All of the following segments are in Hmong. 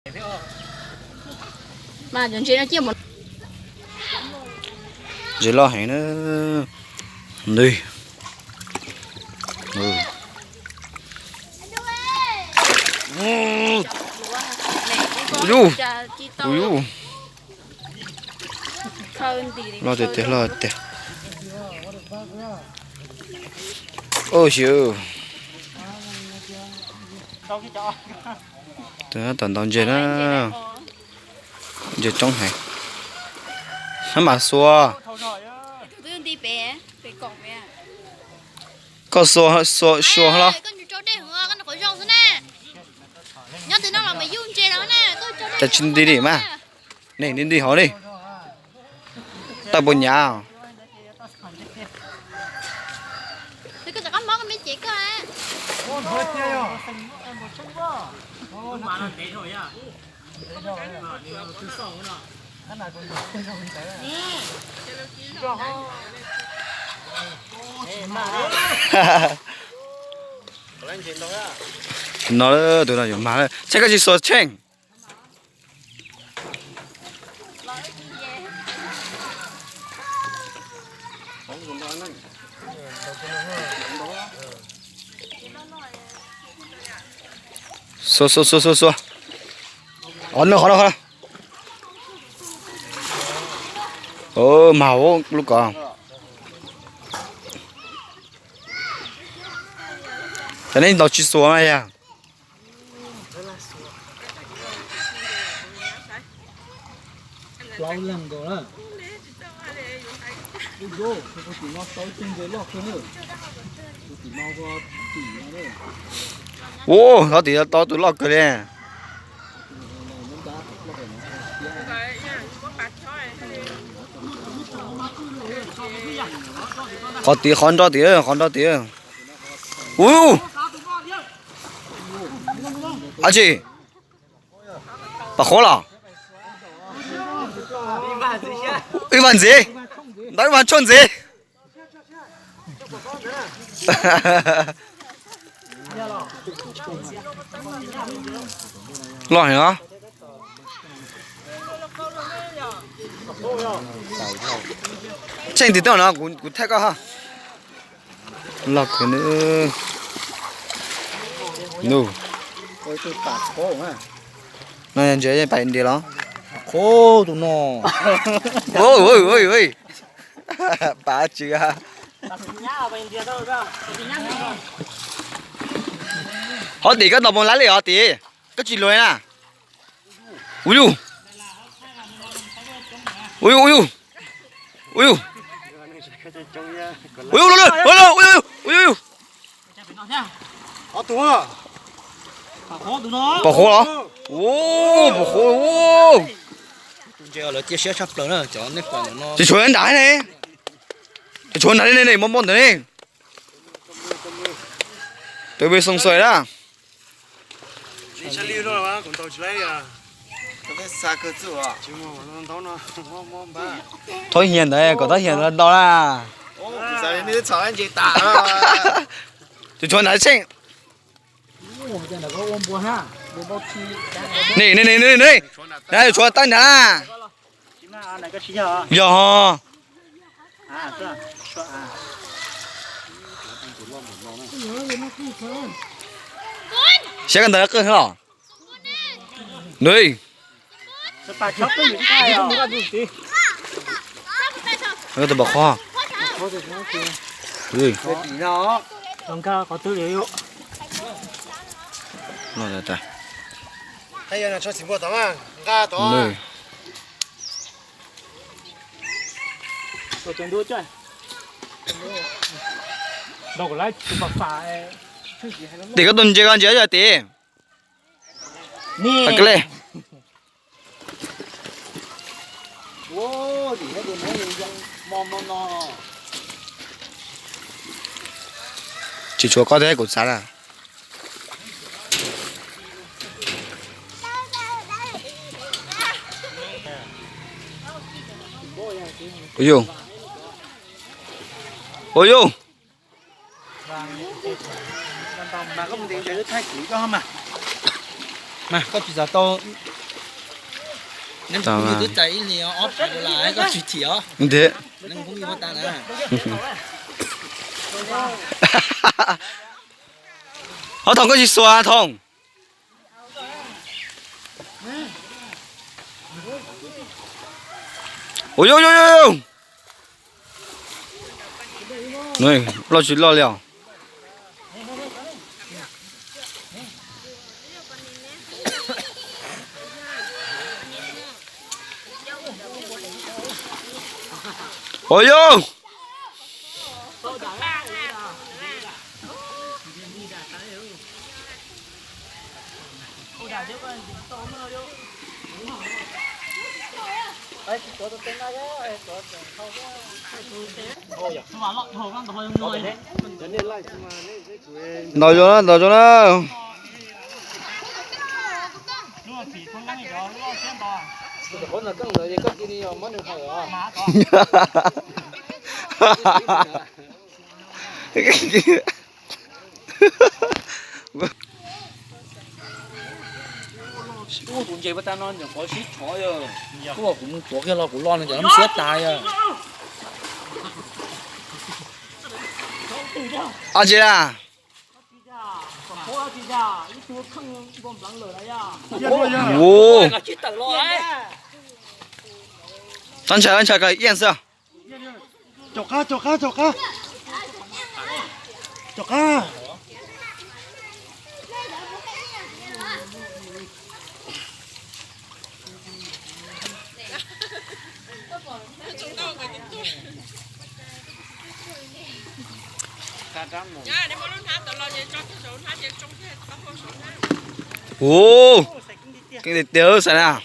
Ntses loj heev na. Ntws. Yu, yu. Loj tiag tiag, loj tiag. Ub, xyov. Tus no tom ntaus ntses na. Ntses coob heev. Hab mas xuas. Koj xuas, xuas, xuas los. Cas tsis nti li mas. Nej nti nti hauv li. Tawj puas nyav. No, tus no yuav mag, saib koj tsis xuas tsheej. Xuas, xuas, xuas, xuas, xuas. Qhov no, qhov no, qhov no. Mag lub ko. Cas nej ntaus tsis xuas na yog? Ua, thov tim tau tus loj kawg li. Qhov tid, qhov nroj tid, qhov nroj tid. Ua, dab tsi? Pom qhuav los? Ib vaj ntxiv, ntau ib vaj tshuaj ntxiv. Loj heev os. Tsheej tim toj no kuv thaij koj ha. Loj kawg. Nus. No yog ntses pais India los? Qhov tus no. Pav tswv. Hov tim koj ntaus moos laib li hov tim. Koj tsis luag na. Ua yuj. Ua yuj, ua yuj. Ua yuj. Ua yuj, ua yuj, ua yuj. Pom qhuav los? Ua, pom qhuav. Tsis tshuav nrad ne. Tsis tshuav nrad ne, mob mob ntawd ne. Tus pes xoo xuais na. Thob hias ntawd, kom thob hias ntawd ntau na. Tsis tshuav nrad tsheej. Ne, ne, ne, ne, ne. Tshuav tawb nrad. Yog. Saib koj ntawd qwj los. Nws. Tus pom qhuav. Tim koj tus ntses ko ntses yog tim. Tsis tshuav koj thiab kuv xav na. Ua yuj. Ua yuj. Mas koj tsis xav tau Neb phooj ywg twb txais ib hlis ob puas dollar koj tsis chim os. Neb phooj ywg huab tab na. Ob Thoom koj tsis xuas Thoom. Ua yog yog yog yog. Loj tsis loj li os. Ua yog. Ntaus zoo na, ntaus zoo na. Tus ntses pas tas no nyuam qhuav sib tshov yog, kuv mus tuav kiag los kuv lo nws cov siab tas yog. Ab tsi na. Txhob ntshai, txhob ntshai, koj yeej xwb. Caum qab, caum qab, caum qab. Caum qab. Ua, keej tiag tiag xav na.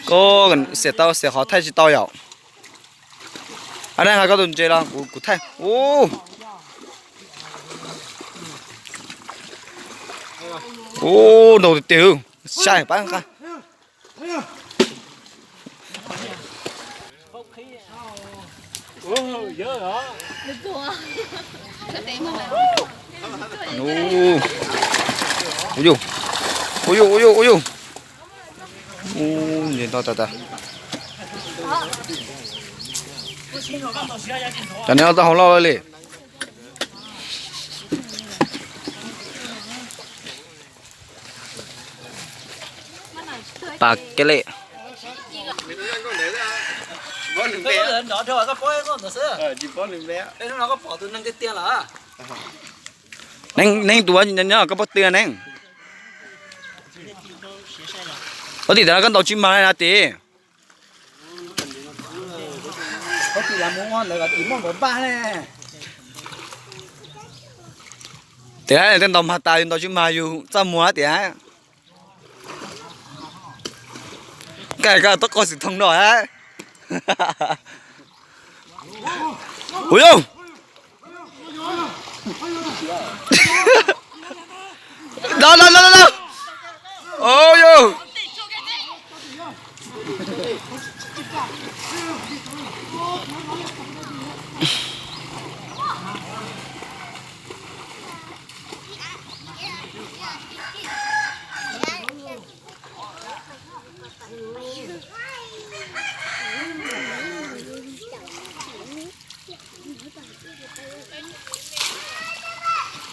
Koj xiam tau xiam qhov thaij tsis tau yom. Ab, neb hais koj tus ntses los kuv thaij. Ub, ub, ntaus tiag tiag. Sai pab nqa. Ua yus, ua yus, ua yus, ua yus. Ub, ntses ntau tas tas. Cov neb tau hauv loj li. Pas ke li. Neeb, neeb tus nyob koj poj tw neeb. Ua tim tas koj ntaus tsis mag na tim. Tim tej ntaus mag tas yus ntaus tsis mag yus txaj muag tias. Kaj koj tub qog xwm thoo no a. Ua yus. Dab dab dab dab. Ua yus.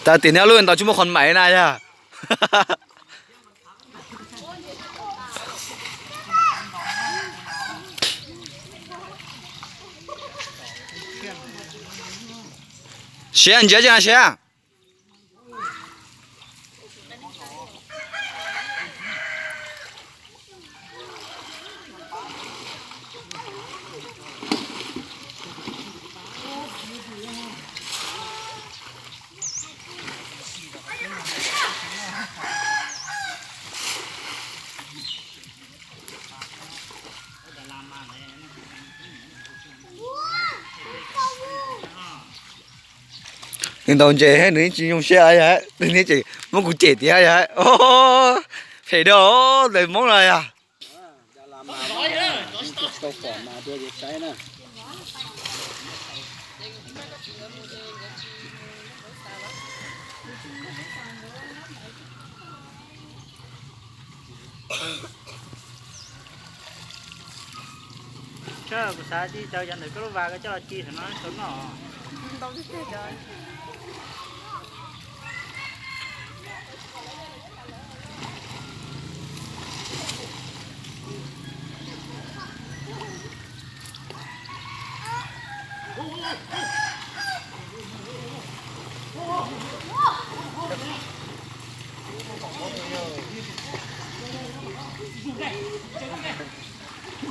Tas tim neb lub ntaus tsis muaj qhov maim na yog. Siab ntsia tsis siab. Nws ntaus ntses nws tsis nyoo siab, nws tseem muab kuv cem tias, phem dua ntawm Hmoob no yog. Koj, kuv xav ci cov ntawm koj lub vas koj coj los ci saum no rau noj.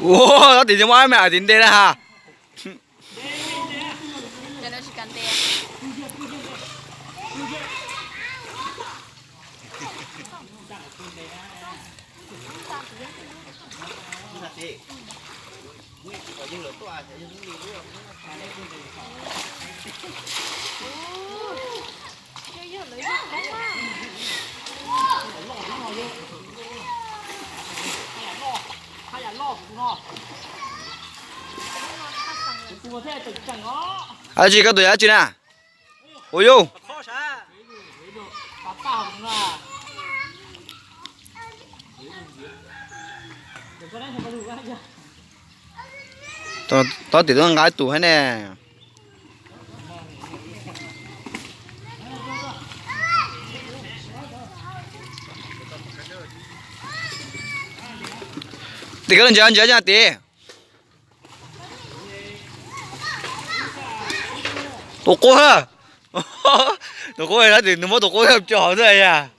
Ua, tab tim muaj me tim nte na ha. Dab tsi koj tus yog dab tsi na? Ua yus. Tod tim tub nqa ib tus thiab ne. Tim koj ntsia ntsia ntsia tim. Tus qub, tus qub, tus muab tus qub coj hauv xwb yog.